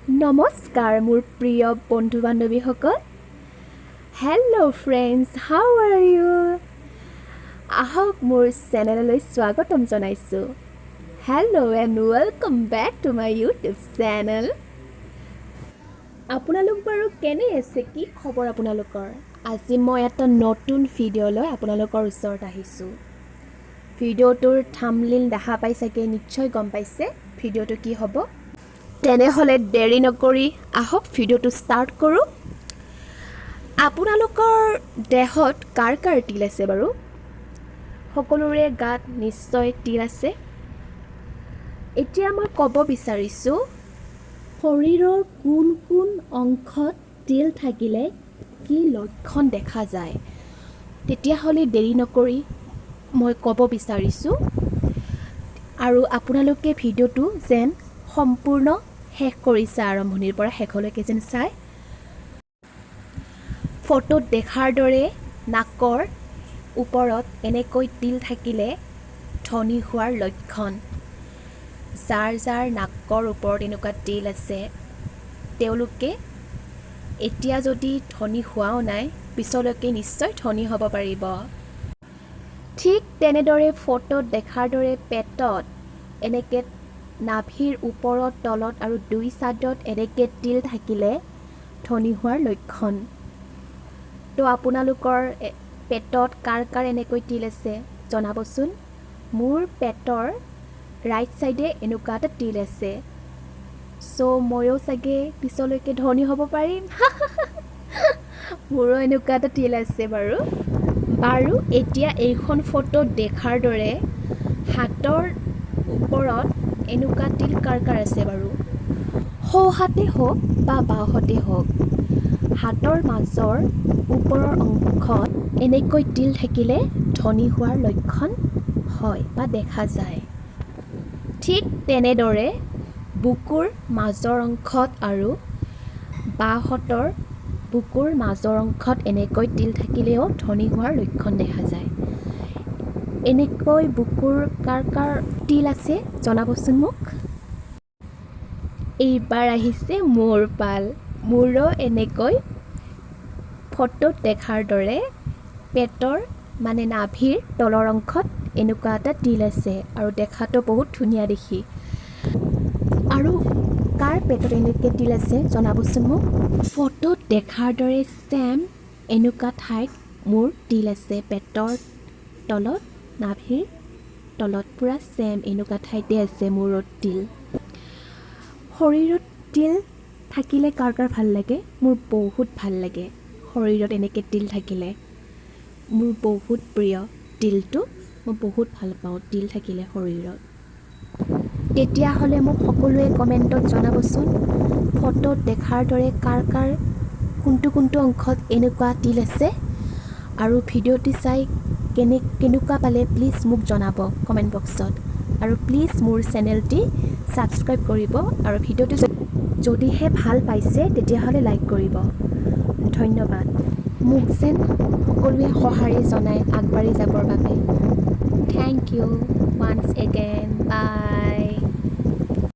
নমস্কাৰ মোৰ প্ৰিয় বন্ধু বান্ধৱীসকল। Hello friends, how are you? আহক, মোৰ চেনেললৈ স্বাগতম জনাইছোঁ। Hello and welcome back to my YouTube channel. আপোনালোক বাৰু কেনে আছে? কি খবৰ আপোনালোকৰ? আজি মই এটা নতুন ভিডিঅ' লৈ আপোনালোকৰ ওচৰত আহিছোঁ। ভিডিঅ'টোৰ থাম্বনেইল দেখা পাই চাগে নিশ্চয় গম পাইছে ভিডিঅ'টো কি হ'ব। তেনেহ'লে দেৰি নকৰি আহক, ভিডিঅ'টো ষ্টাৰ্ট কৰোঁ। আপোনালোকৰ দেহত কাৰ কাৰ তিল আছে বাৰু? সকলোৰে গাত নিশ্চয় তিল আছে। এতিয়া মই ক'ব বিচাৰিছোঁ, শৰীৰৰ কোন কোন অংশত তিল থাকিলে কি লক্ষণ দেখা যায়। তেতিয়াহ'লে দেৰি নকৰি মই ক'ব বিচাৰিছোঁ আৰু আপোনালোকে ভিডিঅ'টো যেন সম্পূৰ্ণ শেষ কৰিছে, আৰম্ভণিৰ পৰা শেষলৈকে যেন চায়। ফটোত দেখাৰ দৰে নাকৰ ওপৰত এনেকৈ তিল থাকিলে ধনী হোৱাৰ লক্ষণ। যাৰ যাৰ নাকৰ ওপৰত এনেকুৱা তিল আছে, তেওঁলোকে এতিয়া যদি ধনী হোৱাও নাই, পিছলৈকে নিশ্চয় ধনী হ'ব পাৰিব। ঠিক তেনেদৰে ফটোত দেখাৰ দৰে পেটত এনেকৈ নাভিৰ ওপৰত, তলত আৰু দুই ছাইডত এনেকৈ তিল থাকিলে ধনী হোৱাৰ লক্ষণ। তো আপোনালোকৰ পেটত কাৰ কাৰ এনেকৈ তিল আছে জনাবচোন। মোৰ পেটৰ ৰাইট ছাইডে এনেকুৱা এটা তিল আছে। চ' ময়ো চাগে পিছলৈকে ধনী হ'ব পাৰিম। মোৰো এনেকুৱা এটা তিল আছে বাৰু। বাৰু, এতিয়া এইখন ফটোত দেখাৰ দৰে হাতৰ ওপৰত এনেকুৱা তিল কাৰ কাৰ আছে বাৰু? সোঁহাতে হওক বা বাওঁহাতে হওক, হাতৰ মাজৰ ওপৰৰ অংশত এনেকৈ তিল থাকিলে ধনী হোৱাৰ লক্ষণ হয় বা দেখা যায়। ঠিক তেনেদৰে বুকুৰ মাজৰ অংশত আৰু বাওঁহাতৰ বুকুৰ মাজৰ অংশত এনেকৈ তিল থাকিলেও ধনী হোৱাৰ লক্ষণ দেখা যায়। এনেকৈ বুকুৰ কাৰ কাৰ তিল আছে জনাবচোন মোক। এইবাৰ আহিছে মোৰ পাল। মোৰো এনেকৈ ফটোত দেখাৰ দৰে পেটৰ, মানে নাভিৰ তলৰ অংশত এনেকুৱা এটা তিল আছে আৰু দেখাটো বহুত ধুনীয়া দেখি। আৰু কাৰ পেটত এনেকৈ তিল আছে জনাবচোন মোক। ফটোত দেখাৰ দৰে ছেম এনেকুৱা ঠাইত মোৰ তিল আছে। পেটৰ তলত, নাভিৰ তলত, পূৰা ছেম এনেকুৱা ঠাইতে আছে মোৰো তিল। শৰীৰত তিল থাকিলে কাৰ কাৰ ভাল লাগে? মোৰ বহুত ভাল লাগে শৰীৰত এনেকৈ তিল থাকিলে। মোৰ বহুত প্ৰিয় তিলটো। মই বহুত ভাল পাওঁ তিল থাকিলে শৰীৰত। তেতিয়াহ'লে মোক সকলোৱে কমেণ্টত জনাবচোন, ফটোত দেখাৰ দৰে কাৰ কাৰ কোনটো কোনটো অংশত এনেকুৱা তিল আছে আৰু ভিডিঅ'টি চাই কেনেকুৱা পালে প্লিজ মোক জনাব কমেণ্ট বক্সত। আৰু প্লিজ মোৰ চেনেলটি ছাবস্ক্ৰাইব কৰিব আৰু ভিডিঅ'টো যদিহে ভাল পাইছে, তেতিয়াহ'লে লাইক কৰিব। ধন্যবাদ। মোক যেন সকলোৱে সঁহাৰি জনাই আগবাঢ়ি যাবৰ বাবে। Thank you once again, bye.